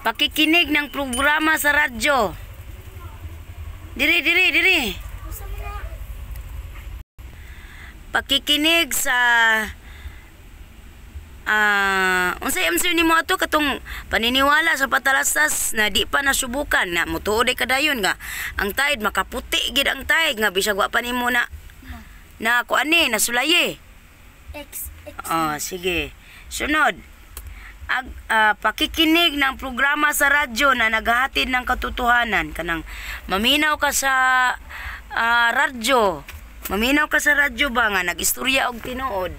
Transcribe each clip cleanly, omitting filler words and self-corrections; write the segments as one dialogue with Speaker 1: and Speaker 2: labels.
Speaker 1: Pakikinig ng programa sa radyo. Diri, diri, diri.
Speaker 2: Unsa man na?
Speaker 1: Pakikinig sa unsay answer nimo ato katong paniniwala sa patalastas na di pa nasubukan na mutuo day kadayon nga ang Tide makaputi gid ang Tide nga bisag wa pa nimo na na kuan ni nasulayi?
Speaker 2: X, X.
Speaker 1: Oh, sige. Sunod. Pakikinig ng programa sa radyo na naghahatid ng katotohanan, kanang maminaw ka sa radyo. Maminaw ka sa radyo ba nga nag-istorya og tinuod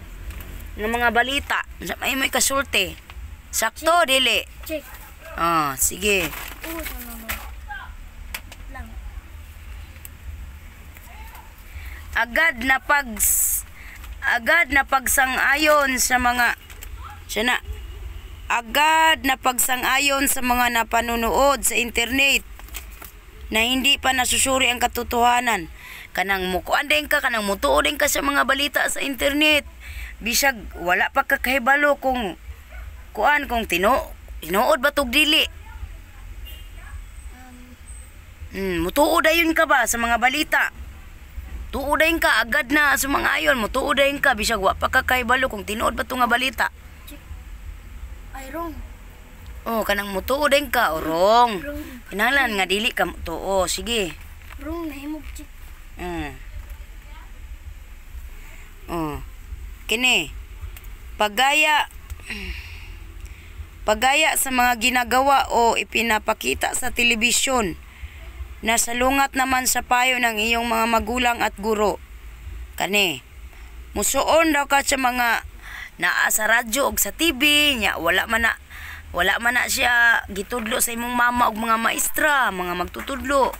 Speaker 1: ng mga balita. Sa may may kasulti. Sakto dili?
Speaker 2: Check.
Speaker 1: Oh, sige.
Speaker 2: Oh, no, no, no. Lang.
Speaker 1: Agad na pagsang-ayon sa mga siya na agad na pagsang-ayon sa mga napanunood sa internet na hindi pa nasusuri ang katotohanan, kanang mukuan din ka, kanang mutuo din ka sa mga balita sa internet bisag wala pa ka kahibalo kung kuan, kung tinuod ba tog dili. Mutuo dayon ka ba sa mga balita? Tuo dayon ka agad na sa mga ayon, mutuo dayon ka bisag wa pa ka kahibalo kung tinuod ba to nga balita.
Speaker 2: Check. Ay, wrong.
Speaker 1: Oh, kanang mutuo dayon ka o wrong?
Speaker 2: Wrong.
Speaker 1: Kinahanglan nga dili ka mutuo. Sige.
Speaker 2: Wrong, nahimog check.
Speaker 1: Oh. Kini. Pagaya sa mga ginagawa o ipinapakita sa telebisyon na salungat naman sa payo ng iyong mga magulang at guro. Kani. Musuon daw ka sa mga naa sa radyo og sa TV nya wala man na siya gitudlo sa imong mama og mga maestra, mga magtutudlo.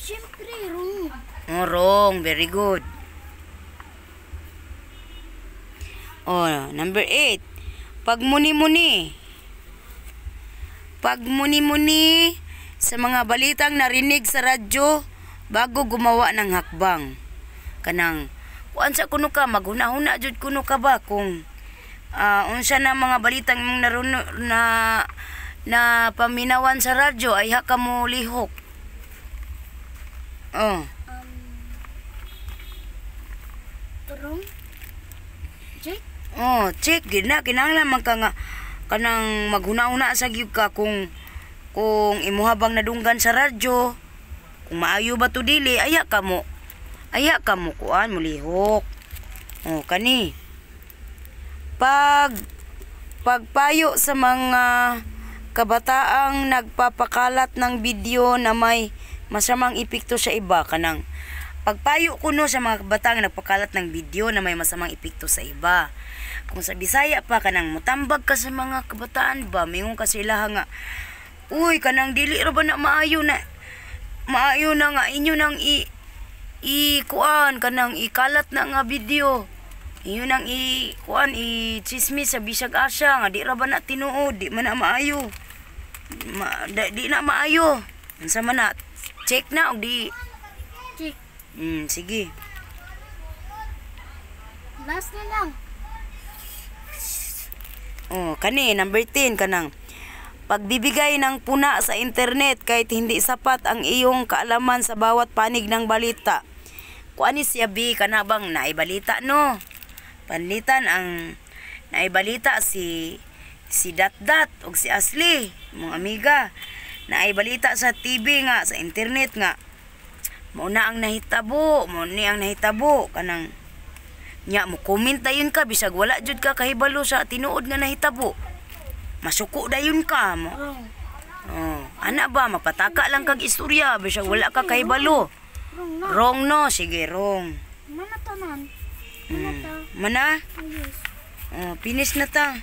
Speaker 2: Siyempre, wrong.
Speaker 1: Oh, wrong. Very good. Oh, number 8. Pagmuni-muni. Pagmuni-muni sa mga balitang narinig sa radyo bago gumawa ng hakbang. Kanang kuan sa kuno ka, maghuna-huna jud kuno ka ba kung unsa na mga balitang imong naruno na na paminawan sa radyo ay ha ka mo lihok. Oh.
Speaker 2: Wrong. Check.
Speaker 1: Oh, check gid na, kinahanglan man ka nga kanang maghuna-huna sa gyud ka kung imuha bang nadunggan sa radyo, kung maayo ba to dili, aya ka mo kuan, mulihok. Oh, kani. Pagpayo sa mga kabataang nagpapakalat ng video na may masamang epekto sa iba, kanang pagpayo kuno sa mga kabataang nagpakalat ng video na may masamang epekto sa iba. Kung sa Bisaya pa, kanang mutambag ka sa mga kabataan ba, mingon ka sila nga, "Uy, kanang dili ra ba na maayo na nga inyo nang i kuan, kanang ikalat na nga video. Inyo nang i kuan, i chismis sa bisag asa nga di ra ba na tinuod, di man na maayo. Di na maayo." Unsa man na? Check na og di?
Speaker 2: Check.
Speaker 1: Sige.
Speaker 2: Last na lang.
Speaker 1: Oh, kani number 10, kanang pagbibigay ng puna sa internet kahit hindi sapat ang iyong kaalaman sa bawat panig ng balita. Kuan ni siya bi, kana bang naibalita no? Panlitan ang naibalita si si Datdat ug si Ashley, mga amiga. Naibalita sa TV nga, sa internet nga mao na ang nahitabo, mao ni ang nahitabo, kanang nya mo comment dayon ka bisag wala jud ka kahibalo sa tinuod nga nahitabo. Masuko dayon ka mo.
Speaker 2: Wrong.
Speaker 1: Oh, ana ba, mapataka lang kag istorya bisag wala ka kahibalo.
Speaker 2: Wrong na.
Speaker 1: Wrong no, sige, wrong.
Speaker 2: Mana tanan? Mana ta?
Speaker 1: Mana?
Speaker 2: Oh, yes.
Speaker 1: Oh, finish na ta.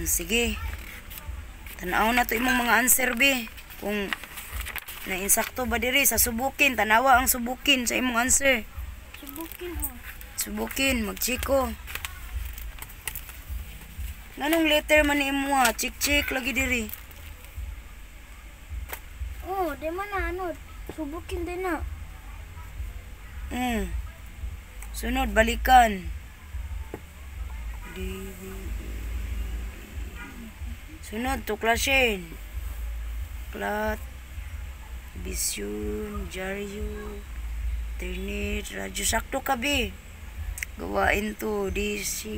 Speaker 1: Sige. Tanaw na to imong mga answer be. Kung nainsakto ba diri sa subukin, tanawa ang subukin sa imong answer.
Speaker 2: Subukin ho.
Speaker 1: Subukin, magchiko. Nganong letter man ni imo ha? Check check lagi diri.
Speaker 2: Oh, di man na ano. Subukin din na.
Speaker 1: Sunod balikan. D B B. Sunod, tuklasin. Klat, bisyon, dyaryo, internet, radyo. Sakto ka, be. Gawain to, D, C,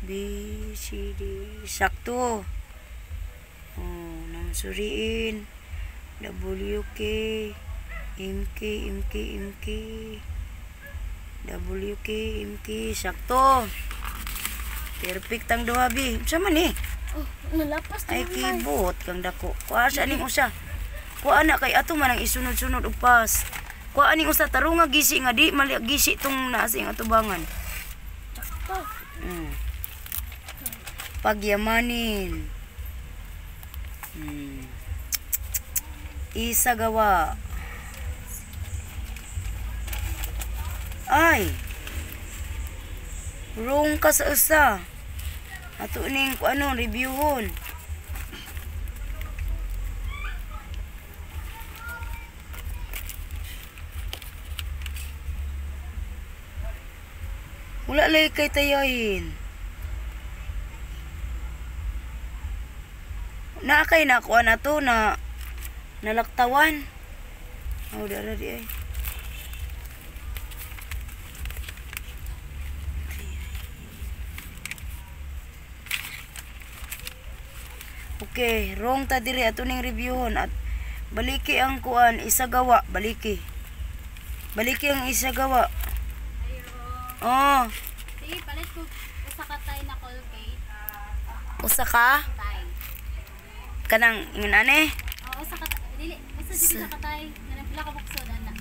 Speaker 1: B, C, D. Sakto. Oh, nang suriin. W, K, M, K, M, K, M, K. W, K, M, K. Sakto. Perfect ang duha, bi. Unsa man eh?
Speaker 2: Oh, nalapas
Speaker 1: Ay,
Speaker 2: na naman.
Speaker 1: kibot kang dako. Kuha sa ning usa. Kuha na kay ato man ang isunod-sunod og pas. Kuha aning usa tarunga gisi nga di mali gisi tong naa sa iyong atubangan.
Speaker 2: Sakto.
Speaker 1: Pagyamanin. Isagawa. Ay. Wrong ka sa usa. Ato ning kung ano, reviewon. Wala lagi kay tayahin. Naa kay nakuha na to na nalaktawan. Oh, dara di ay. Okay, wrong ta diri ato ning reviewon at baliki ang kuan isagawa, baliki. Baliki ang isagawa. Oh,
Speaker 3: Sige, palit ko usa ka tay na Colgate.
Speaker 1: Usa ka
Speaker 3: Tay.
Speaker 1: Kanang ingon ani?
Speaker 3: Oo, usa ka dili, usa jud ka tay. Kanang pila ka bukso na.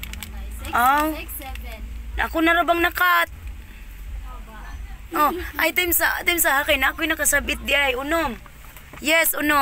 Speaker 3: Usa ka tay. 6,
Speaker 1: Aw.
Speaker 3: 6, 7.
Speaker 1: Ako na ra bang nakat?
Speaker 3: Oo ba?
Speaker 1: Oh, ay time sa akin, ako'y nakasabit di ay unom. Yes, unom.